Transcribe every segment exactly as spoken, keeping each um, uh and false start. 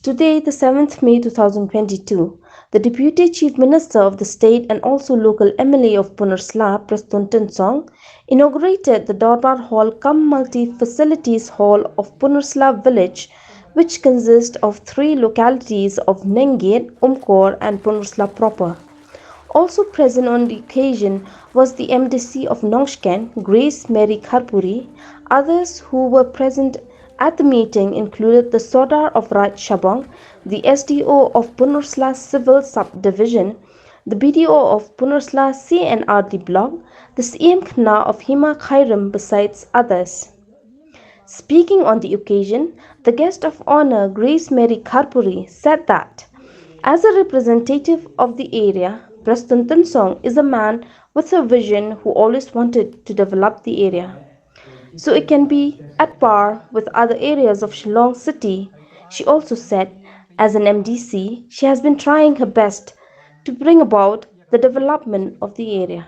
Today, the seventh May two thousand twenty-two, the Deputy Chief Minister of the state and also local M L A of Pynursla, Prestone Tynsong, inaugurated the Dorbar Hall cum Multi Facilities Hall of Pynursla village, which consists of three localities of Nengit, Umkor, and Pynursla proper. Also present on the occasion was the M D C of Nongshken, Grace Mary Kharpuri. Others who were present at the meeting included the Sordar of Raj Shabong, the S D O of Pynursla Civil Subdivision, the B D O of Pynursla C and R D Block, the C M Khana of Hima Khyrim, besides others. Speaking on the occasion, the guest of honor, Grace Mary Kharpuri, said that as a representative of the area, Prestone Tynsong is a man with a vision who always wanted to develop the area so it can be at par with other areas of Shillong city. She also said, as an M D C, she has been trying her best to bring about the development of the area.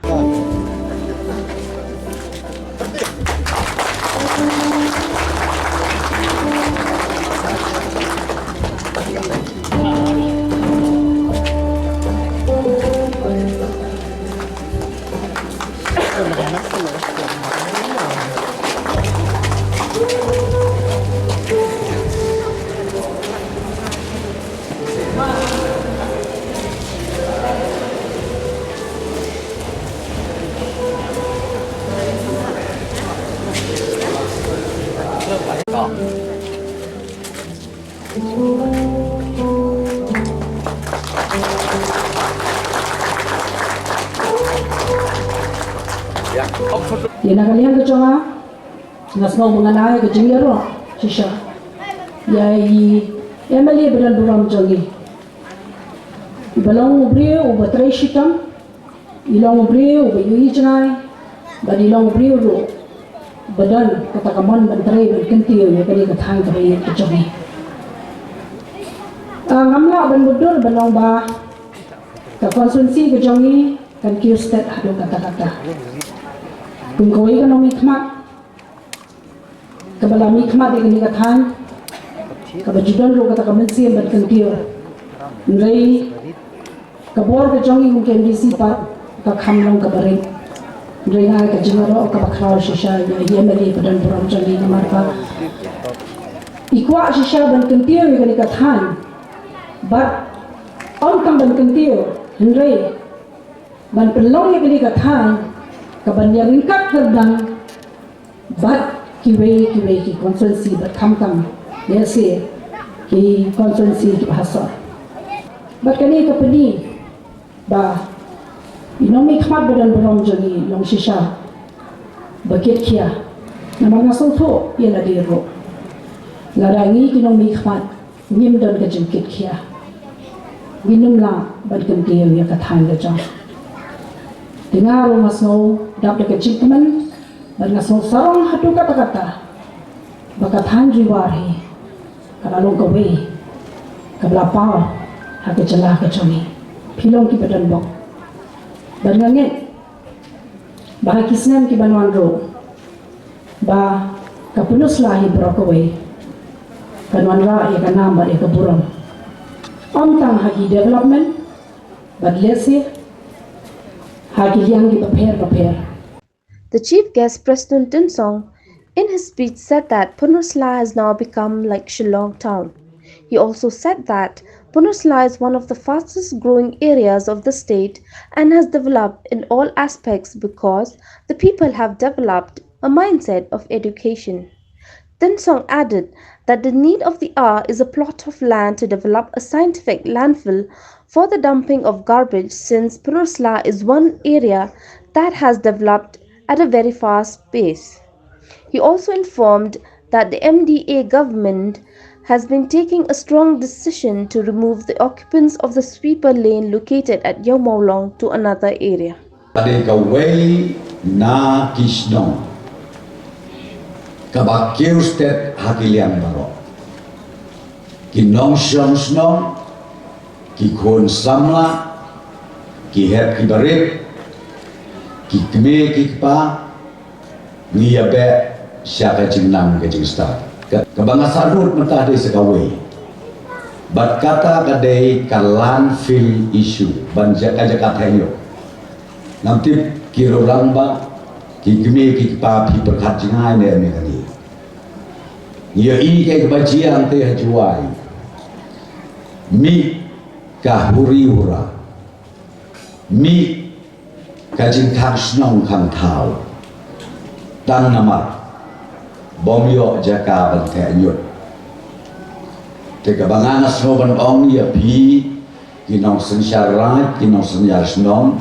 Ïa na ka liang ka jong nga, nga sngew ba ngan ai ka jingïaroh shisha ïa i M L A ba don burom jong ngi. Iba long u briew uba trei shitom, i long u briew uba ïohi jngai, bad i long u briew ruh ba don kata ka mon ban trei ban kyntiew ïa kane ka thaiñ kaba ïeit ka jong ngi. Ah, ngam lah ban mutdur ban ong ba ka constituency ka jong ngi kan kiew stet haduh katta katta. Kum kawei ka nongmihkhmat kaba la mihkhmat ïa kane ka thaiñ, kaba ju don ruh kata ka mynsiem ban kyntiew. Hynrei ka bor ka jong ngi kum ka M D C pat ka kham long kaba rit. Hynrei nga ai ka jingïaroh kaba khraw shisha ïa i M L A ba don burom jong ngi namar ba i kwah shisha ban kyntiew ïa kane ka thaiñ. Bad ym tang ban kyntiew, hynrei ban pynlong ïa kane ka thaiñ kaban ïaryngkat kyrdan bad kiwei kiwei ki constituency bad khamtam lehse ki constituency kiba ha sor. Bad kane ka pyni ba i nongmihkhmat ba don burom jong ngi long shisha ba kit khia. Namar nga sngewthuh ïa lade ruh, lada ngi ki nongmihkhmat ngim don ka jingkit khia, ngin ym lah ban kyntiew ïa ka thaiñ ka jong. Te nga ruh nga sngew dap da ka jingkmen bad nga sngew sarong haduh katta katta ba ka thaiñ Ri War hi ka la long kawei kaba la paw ha ka jylla ka jong ngi. Phi long kiba don bok bad nga ngeit ba ha ki snem kiban wan ruh ba ka Pynursla hi baroh kawei kan wanrah ïa ka nam bad ïa ka burom, ym tang ha ki development bad lehse ha ki liang kiba pher bapher. The chief guest, Prestone Tynsong, in his speech said that Pynursla has now become like Shillong town. He also said that Pynursla is one of the fastest growing areas of the state and has developed in all aspects because the people have developed a mindset of education. Tynsong added that the need of the hour is a plot of land to develop a scientific landfill for the dumping of garbage, since Pynursla is one area that has developed at a very fast pace. He also informed that the M D A government has been taking a strong decision to remove the occupants of the sweeper lane located at Ïew Mawlong to another area. Ka dei kawei na ki shnong kaba kiew stet ha ki liang baroh. Ki nongshong shnong, ki khun samla, ki hep ki barit, ki kmie ki kpa, ngi ïa beh sha ka jingnang ka jingstad. Ka, kaba nga sah lut mynta dei sa kawei. Bad kata ka dei ka landfill issue ban jaka jaka thaiñ ïoh. Ngam tip ki rangbah, ki kmie ki kpa phi pyrkhat jngai ne ane kane. Ngi ïohi kaei kaba jia hangtei ha Jowai. Mih ka huri hura. Mih ka jingkhang shnong khang thaw. Tang namar bym ïoh jaka ban theh ñiut. Te kaba nga nga sngew ban ong ïa phi ki nongsynshar raid, ki nongsynshar shnong.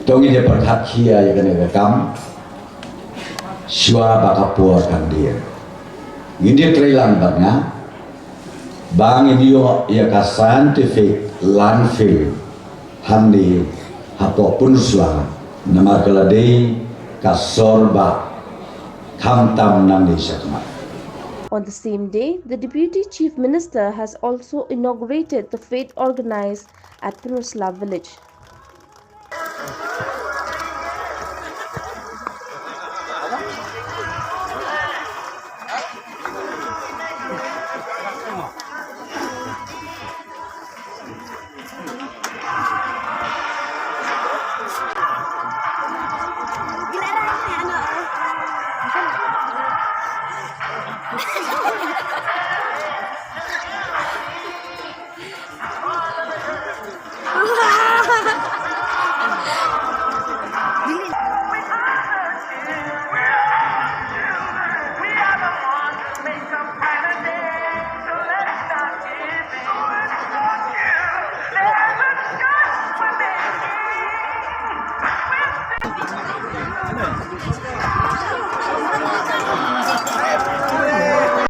To ngin ïa pyrkhat khia ïa kane ka kam. Shuwa ba ka por kan dier. Ngin ïa trei lang bad nga ba ngin ïoh ïa ka scientific landfill hangne hapoh Pynursla, namar ka la dei ka sor ba khamtam nangne shakhmat. On the same day, the Deputy Chief Minister has also inaugurated the fete organized at Pynursla village.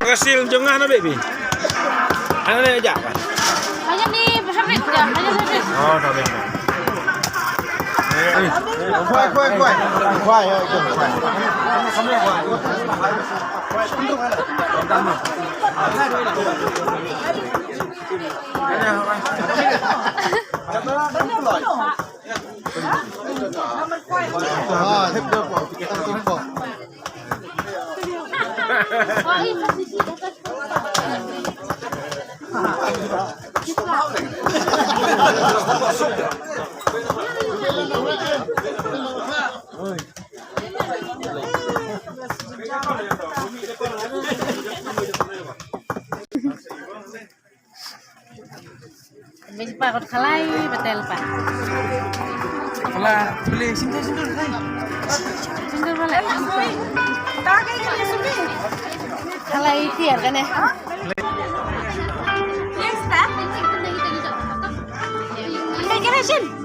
Ka sil jong nga na, baby. Ana ne ja. Hanya ni habis ja, hanya habis. Oh, sorry. Kwai, kwai, kwai. Kwai, ya, kwai. Bes pa kot khalai, betel pa. Khala, beli sindur, sindur, hai. Sindur balik. Khalai tiar kan ya? Yes, ta. Kira shin.